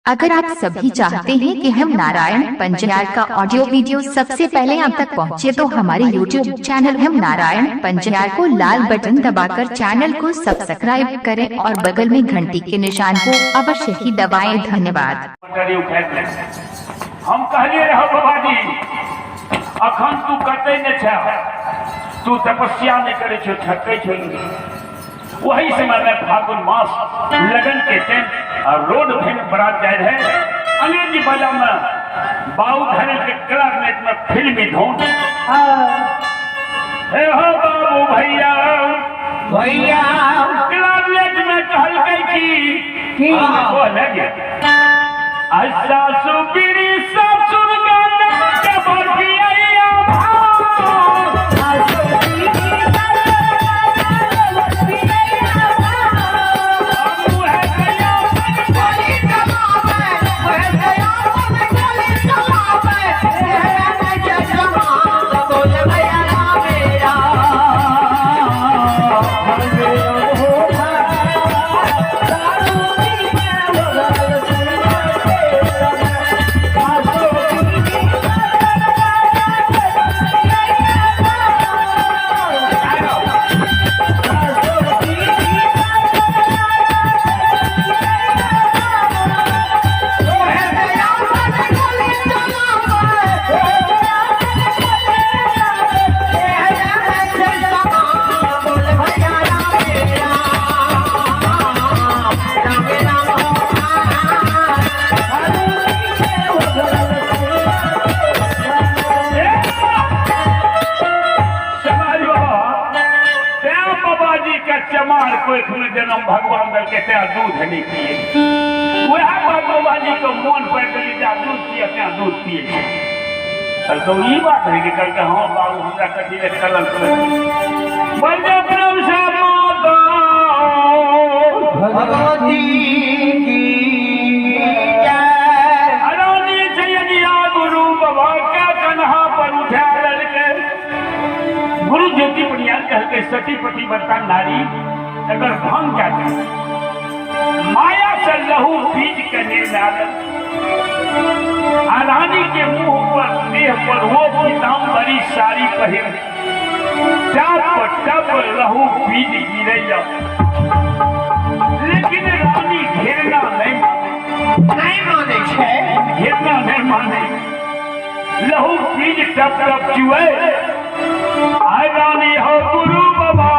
अगर आप सभी चाहते हैं कि हम नारायण पंजयार का ऑडियो वीडियो सबसे पहले आप तक पहुंचे तो हमारे YouTube channel हम नारायण पंजयार को लाल बटन दबाकर चैनल को सब्सक्राइब करें और बगल में घंटी के निशान को अवश्य ही दबाएं। धन्यवाद। मोटरी उठारि ले। हम कहलिए रहो बाबाजी, अखन तू कतै नहि छ, तू तपस्या नहि करै छौ, थकै छौ। वही समय में फागुन मास लगन के टाइम और रोड भेल बरात जाए रहे। अंग्रेजी बाजा में बाबू धरे के क्लारनेट में फिल्मी धुन। हे हो बाबू भैया भैया क्लारनेट में कहलकै की बोले गे सासु बीड़ी ससुर गाना के बरफिया चमार कोख में जन्म भगवान दलके तें दूध नहीं पिए। वएह बात बाबाजी के मन पड़ि गेलै जा दूध पिए तें दूध पिए छै। कहलकै ई बात है कि कहलकै हाँ बाबू हमरा कथी लए कलंक बलदेव प्रेम से माता भगवती की जय। रानी जयनिया गुरु बाबा के कन्हा पर उठा लेलकै। गुरु ज्योति परियार कहलकै सती पतिव्रता नारी एकर भंग क्या जाए, माया से लहू बीज के निर्धारण। आ रानी के मुंह पर देह पर वो पीताम्बरी साड़ी पहिर टप टप लहू बीज गिरैया, लेकिन रानी घेरना नहीं माने, नहीं माने छै, घेरना नहीं माने। लहू बीज टप टप चुए। आय रानी हो गुरु बाबा,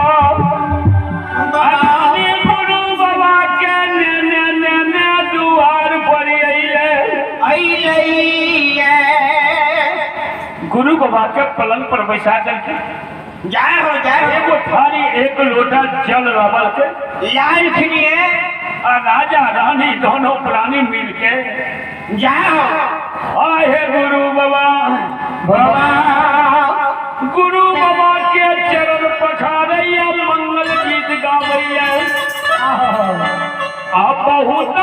रानी गुरु बाबा के ने ने ने ने दुआर पर अइले अइले। गुरु बाबा के पलंग पर बैठा करके जय हो जय हो। एगो थाली एक लोटा जल रबल के लाल खिलिए आ राजा रानी दोनों प्राणी मिल के जय हो। आए हे गुरु बाबा बाबा गुरु बाबा के चरण पखारैया मंगल गीत गावैया। आ बहुत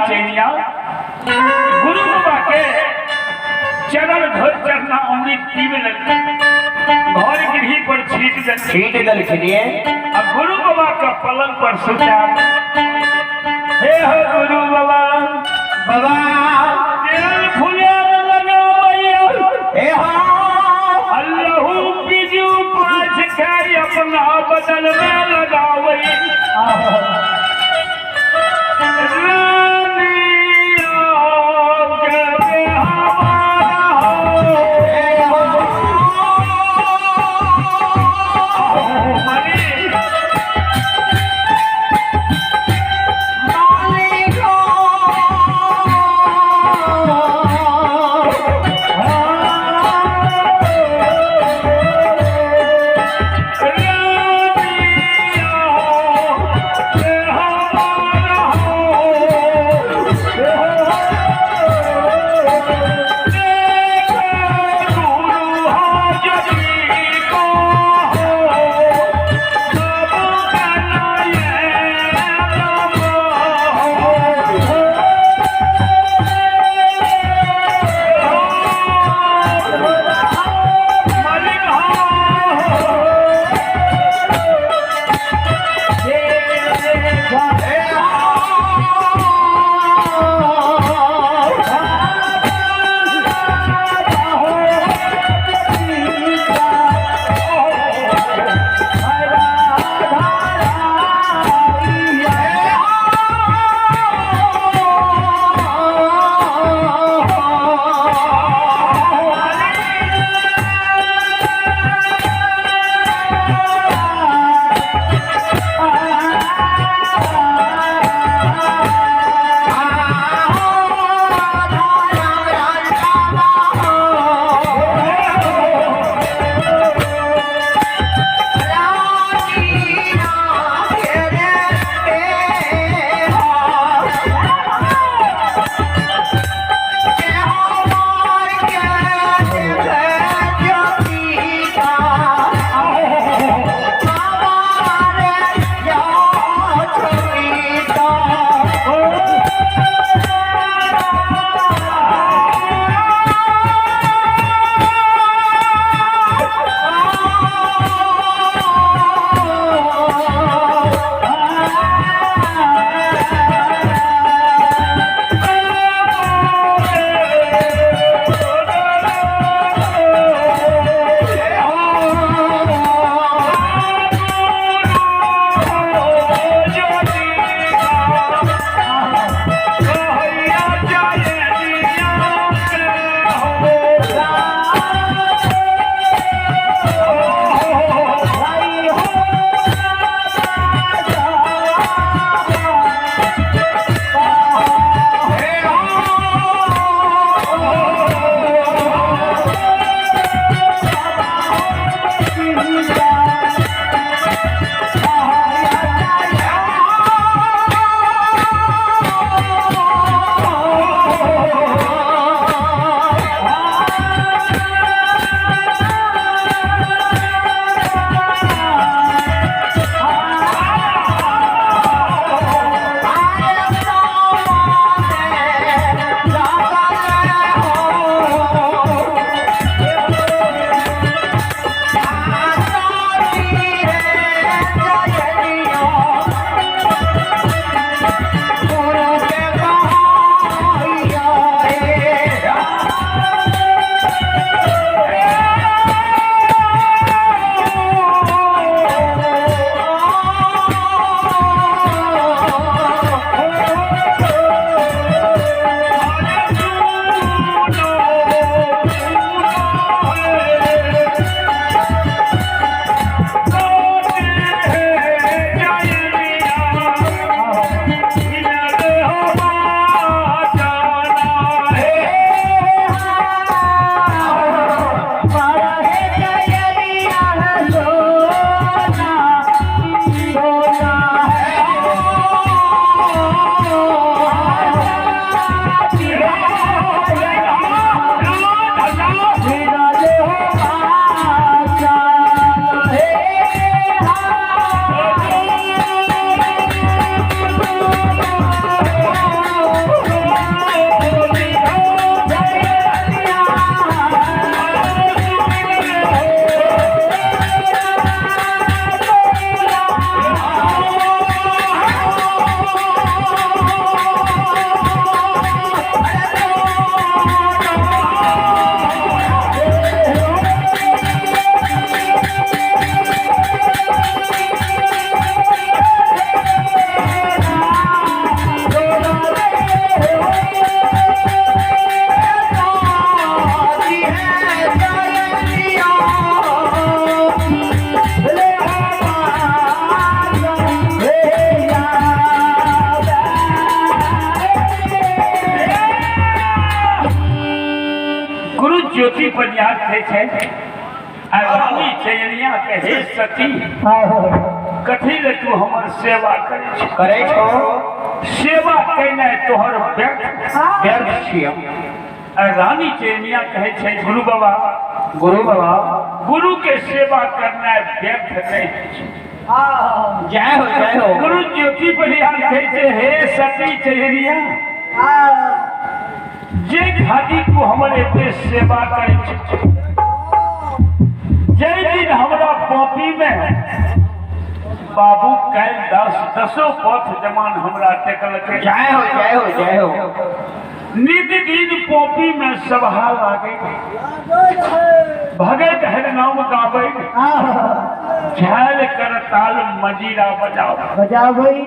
चैनिया गुरु बाबा के चरण धर चरना अमृत पीवे लगे, घर गृह पर छीट दे, छीट दलखिनिए। अब गुरु बाबा का पलंग पर सुता। हे हो गुरु बाबा, बाबा तेल फुलेर लगावैया, हे हो अल्लाहू बिजू पाँच खाई अपना बदन में लगावई। रानी के हमारा हो। हे हो मनी मालिको। ज्योति पनियार कहै छै आ रानी चैनिया के हे सती कथी ले तू हमर सेवा करै छौ? करै छौ। सेवा केनाइ तोहर व्यर्थ व्यर्थ छियौ। आ रानी चैनिया कहै छै गुरु बाबा, गुरु बाबा, गुरु के सेवा करनाइ व्यर्थ नहि होइ छै। जय हो जय हो। गुरु ज्योति परिहार कहै छै हे सती चैनिया, जे खाली तू हमर एते सेवा करै छै, जय दिन हमरा कॉपी में बाबू काल्हि दसो पथ जमान हमरा टेकलकै। जय हो जय हो जय हो। नित दिन कॉपी में सभा लागे, भगत हर नाम गावे, झाल कर ताल मजीरा बजाओ बजाओ।